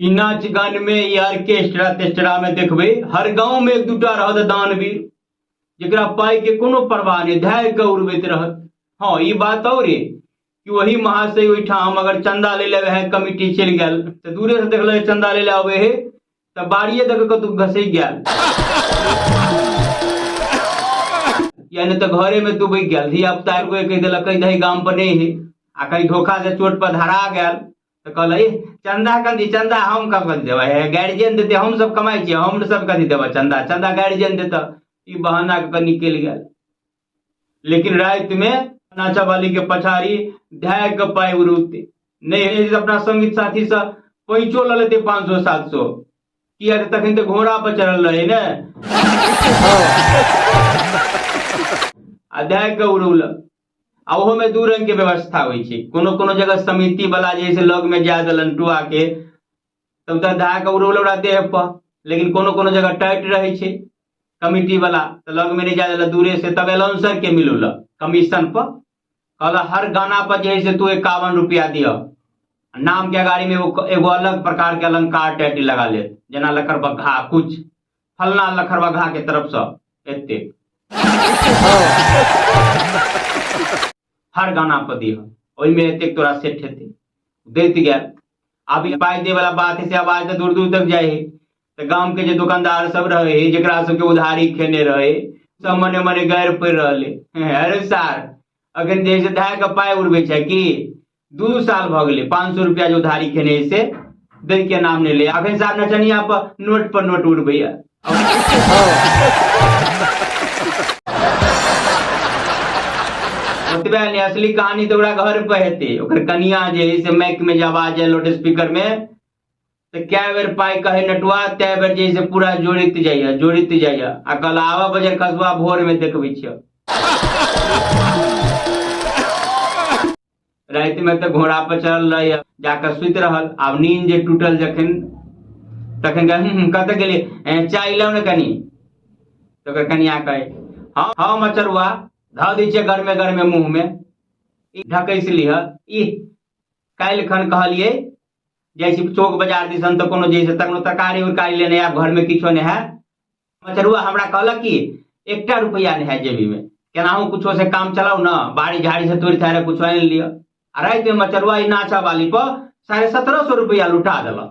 ई नाच गान में ई ऑर्केस्ट्रा तेस्ट्रा में देखबै हर गांव में एक दूटा रहत दानवीर जकरा पाइ के कोनो परवाह नहि धैर्य के उड़बैत रहत। हाँ ई बात और है कि वही महाशय ओहिठाम अगर चंदा ले ले वएह कमिटी चलि गेल तऽ दूरे से देखलक चंदा ले ले अबै है तऽ बाड़िए दऽ के कतौ घसकि गेल या नहि तऽ घरे में डूबि गेल। धिया पुता एगो कहि देलक कहि दही गाम पर नहि है आ कहीं धोखा से चोट पर धरा गेल तऽ कहलक ए चंदा कथी चंदा हम कखन देबै, हे गार्जियन देतै, हम सब कमाइ छियै, हम सब कथी देबै चंदा, चंदा गार्जियन देतै। ई बहाना कऽ के निकलि गेल। लेकिन राति में नाचा वाली के पछाड़ी धै के पाइ उड़ौतै नहि है अपना संगीत साथी से पैंचो लऽ लेतै 500-700, किया तऽ तखन तऽ घोड़ा पर चढ़ल रहै ने आ धै के उड़ौलक। आ ओहो में दू रंग के व्यवस्था होइ छै। कोनो कोनो जगह समिति वाला जे है से लग में जा देलन टुआ के तब तऽ धै के उड़ौलक ओकरा देह पर, लेकिन कोनो कोनो जगह टाइट रहै छै कमिटी वाला तऽ लग में नहीं जा देलक दूरे से, तब एलाउंसर के मिलौलक कमीशन पर, कहलक हर गाना पर जे है से तू 51 रुपया दिअ, नाम के अगाड़ी में एगो अलग प्रकार के अलंकार टाइट लगा लेत जेना लखर बग्घा कुछ फलना लखर बग्घा के तरफ से एते हर गाना पर दिह ओहिमे एतेक तोरा सेट हेतै दैत गेल। आब ई पाइ दै वाला बात है से आवाज तऽ दूर दूर तक जाइ है तऽ गाम के जे दुकानदार सब रहे है जकरा सबके उधारी खेने रहे सब मने मने गारि पड़ि रहल है, अरे सार अखन जे है से धए के पाइ उड़बै छै की 2 साल भऽ गेलै 500 रुपया जे उधारी खेने है से दै के नाम नहि ले, अखन सार नचनिया पर नोट पर नोट उड़बैया। ओतबे नहि असली कहानी तऽ ओकरा घर पर हेतै। ओकर कनिया जे है से माइक में जे आवाज है लाउड स्पीकर में तऽ कए बेर पाइ कहै नटुआ तै बेर जे है से पूरा जोड़ैत जाइया जोड़ैत जाइया आ कहल आबऽ बजर खसुआ भोर में देखबै छियौ। राति में तऽ घोड़ा पर चढ़ल रहैया जाकऽ सुति रहल। आब नींद जे टूटल जखन तखन कहै, कतऽ गेलियै? ए, चाय लाउ ने कनी। तऽ ओकर कनिया कहै, हँ हँ मचरुआ धऽ दै छियै गरमे गरमे मुँह में, ई ढकैस लिह। ई काल्हि खन कहलियै जाइ छी चौक बाजार दिसन तऽ कोनो जे है से तखनो तरकारी उरकारी लेने आयब, घर में किछो नहि है। मचरुआ हमरा कहलक कि एकटा रुपैआ नहि है जेबी में, केनाहु कुछो से काम चलाउ न, बाड़ी झाड़ी से तोड़ि थाड़ि कुछो आनि लिअ। आ राति में मचरुआ ई नाचा वाली पर 1750 रुपैआ लुटा देलक।